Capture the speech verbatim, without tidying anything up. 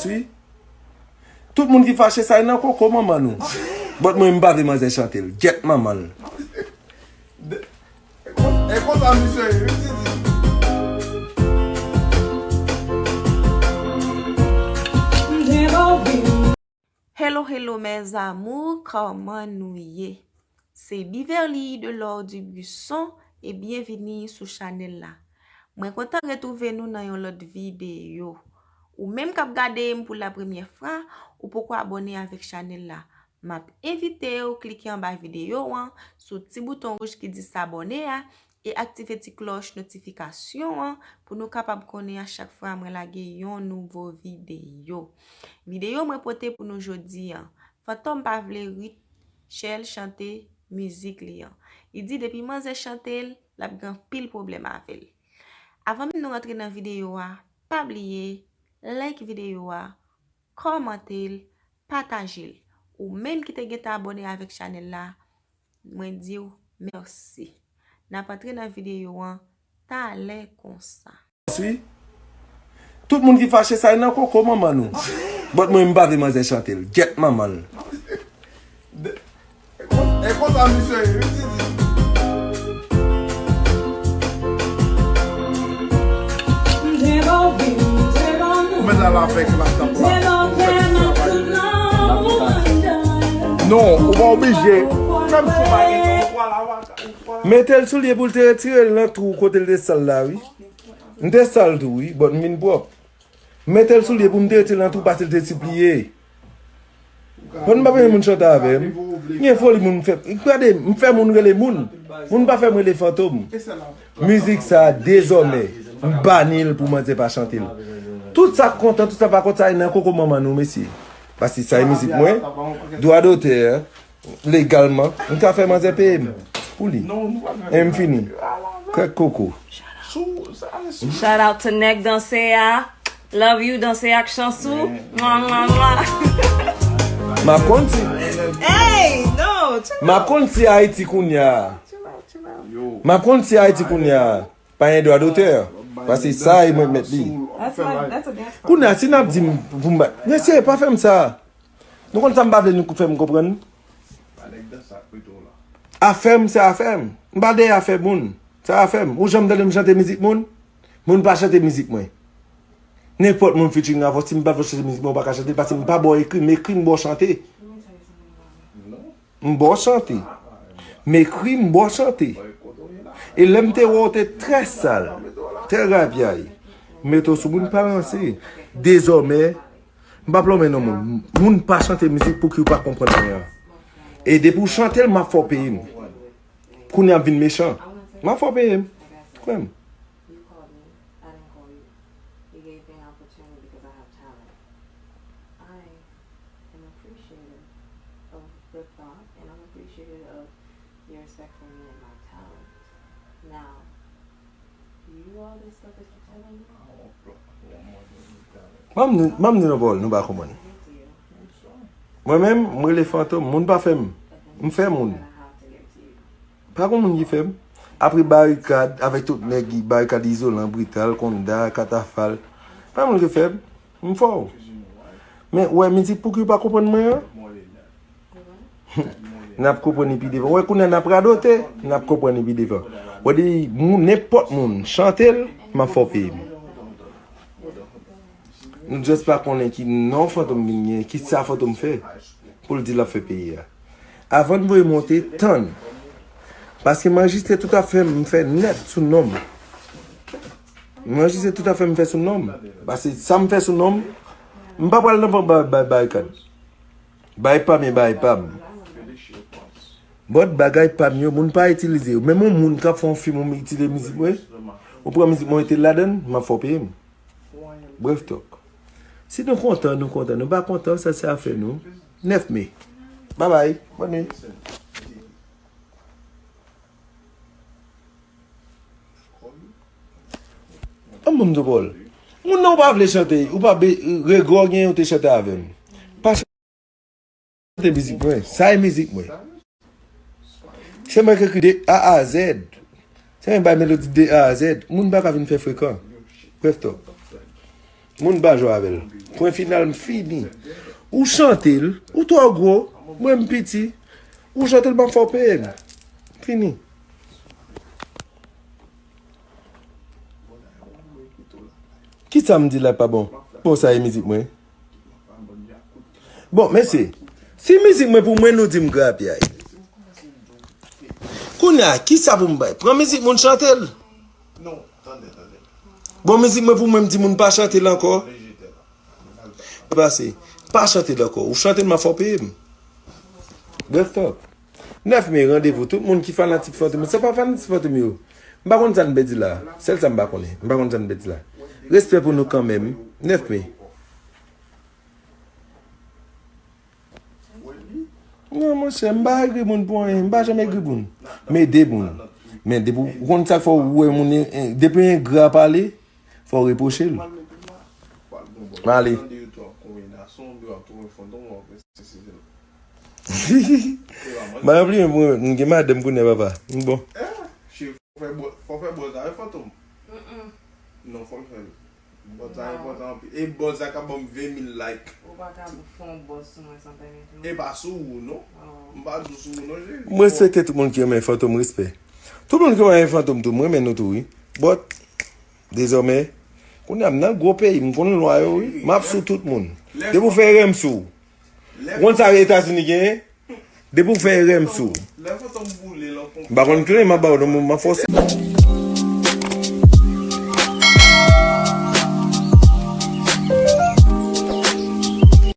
Wi. Tout moun ki fache sa e nan koko manman nou. But mwen m pa vle manzè chante l. Gyèt manman l. E konsa misye ye, wi, Titi. Hello, hello, mes amours, kòman nou ye? Se Beverly de L'Or du Buisson e byenvini sou chanèl la. Mwen kontan retwouve nou nan yon lòt videyo. Ou menm k ap gade m pou la premyè fwa, ou poko abòne avèk chanèl la, m ap envite w klike anba videyo an sou ti bouton wouj ki di sabòne a e aktive ti klòch notifikasyon an pou nou kapab konnen a chak fwa mwen lage yon nouvo videyo. Videyo mwen pote pou nou jodi an, Fantom pa vle Rutshelle chante mizik li an. Li di depi manzè chante l, l ap gen anpil pwoblèm avè l. Avan menm nou rantre nan videyo a, pa bliye like videyo a, kòmante l, pataje l. Ou menm ki te gentan abòne avèk chanèl la, mwen di w mèsi. N ap antre nan videyo an talè konsa. Wi. Tout moun ki fache sa e nan koko manman nou. But mwen m pa vle manzè chante l. Gyèt manman l. E konsa misye ye, wi, Titi. Ou mèt al avèk laptop la. Ou fè ti travay. Non, ou pa oblije. Menm si w pa gen tan, ou pral avèk. Mete l sou lye pou l te retire l nan twou kote l te sal la, wi. M te sal tou, wi, but m vin pwòp. Mete l sou lye pou m te retire l nan twou pase l te sipliye. Bon, m pa renmen moun chante avè m. M gen foli moun fè. Gade, m fè moun rele moun. Moun pa fè m rele fantom. Mizik sa, dezòmè, m bani l pou manzè pa chante l. Tout sa k kontan, tout sa pa kontan, sa e nan koko manman nou, mesye. Paske sa e mizik mwen, dwa dotè, legalman, m ka fè manzè peye m pou li. E m fini. Kwèk koko. Shout out to Nèg Danse a. Love you, Danse ak Chansou. Mwa, mwa, mwa. M ap konn si. Hey, no. M ap konn si Ayiti kounye a. M ap konn si Ayiti kounye a. Pa gen dwa dotè. Paske sa e mwen k mèt li. That's my, that's a dance. Kounye a, si n ap di m pou m ba. Mesye, pa fè m sa. Nou konn sa m pa vle nou fè m konprann? Afè m, se afè m. M pa dèyè afè moun. Se afè m. Ou janm tande m chante mizik moun? Moun pa chante mizik mwen. Nenpòt moun featuring avè w, si m pa vle w chante mizik mwen, ou pa ka chante l, paske m pa ba w ekri, m ekri, m ba w chante. M ba w chante. M ekri, m ba w chante. E lè m te wè w te trè sal, trè rapyay, m mete w sou moun pa ranse. Dezòmè, m p ap lonmen non moun. Moun pa chante mizik pou ki w pa konprann mwen an. E depi w chante l, m ap fè w peye m. Kounye a m vin mechan. M ap fè w peye m. Kwè m. You called me. I didn't call you. You gave me an opportunity because I have talent. I am appreciative of the thought and I'm appreciative of your respect for me and my talent. Now, you all this stuff that you're telling me, Ban m di, ban m di nou pawòl, nou pa konprann. Mwen menm, m rele fantom, moun pa fè m. M fè moun. Pa gon moun ki fè m. Apre Barikad, avèk tout nèg ki Barikad, Izolan, Brital, Konda, Katafal. Pa moun ki fè m. M fò w. Men, ou wè mizik Pouki w pa konprann mwen an? N ap konprann li pi devan. Ou wè kounye a n ap radote, n ap konprann li pi devan. Ou wè depi moun, nenpòt moun chante l, m ap fè w peye m. Nou just pa konnen ki non Fantom vin gen, ki sa Fantom fè pou l di l ap fè peyi a. Avan n voye monte, tann. Paske m anrejistre tout afè m, m fè nèt sou non m. M anrejistre tout afè m fè sou non m. Paske sa m fè sou non m, m pa pral nan ban bay, bay, Barikad. Bay pa m e bay pa m. But bagay pa m yo, moun pa itilize yo. Menm yon moun k ap fè yon fim, ou itilize mizik mwen, ou pran mizik mwen, ou mete l ladan l, m ap fè w peye m. Bref talk. Si nou kontan, nou kontan. Nou pa kontan, sa se afè nou. Nèf me. Babay. Bòn nuit. An moun do Pòl. Moun nan ou pa vle chante, ou pa be, regrè w genyen ou te chante avè m. Pa chante mizik mwen. Sa e mizik mwen. Se mwen ki ekri de A a Z. Se mwen bay melodi de A a Z. Moun pa ka vin fè frekan. Bref talk. Moun pa jwe avè l. Pwen final, m fini. Ou chante l, ou twò gwo, mwen m piti. Ou chante l, m ap fè w peye m. Fini. Kisa m di la pa bon? Bon, sa e mizik mwen. Bon, mesye, si mizik mwen pou mwen, nou di m grapyay. Kounye a, kisa pou m bay? Pran mizik moun, chante l. Bon, mizik mwen pou mwen, m di moun pa chante l ankò. Pase, pa chante l ankò. Ou chante l, m ap fè w peye m. Real talk. Nèf me, randevou. Tout moun ki fanatik Fantom, se pa fanatik Fantom yo. M pa konn sa n pèdi la. Sèl sa m pa konnen. M pa konn sa n pèdi la. Respè pou nou kanmenm. Nèf me. Non, monchè, m pa egri moun pou anyen. M pa janm egri moun. M ede moun. Men depi w konn sa k fè w wè moun, en- en- depi yon engra pale, fò w repwoche l. M ale. M pa bliye mwen, m gen madanm kounye a, papa. M bon. Fò fè bò, fò fè bòz la, wi, Fantom. Non, fò l fè l. Bòz la enpòtan anpil. E bòz la ka ban m ven mil like. Ou pa ka fè yon bòz sou mwen san pèmèt ou. E pa sou ou, non. M pa di w sou ou, non, Jezi. M respekte tout moun ki renmen Fantom, respè. Tout moun ki renmen Fantom tou, m renmen nou tou, wi. But, dezòmè, kounye a m nan gwo peyi, m konn lwa yo, wi. M ap sou tout moun. Depi w fè erè, m sou ou. Ou konn sa Etazini genyen? Depi w fè erè, m sou ou. M pa konn kle, m ap ba w non, m ap fòse.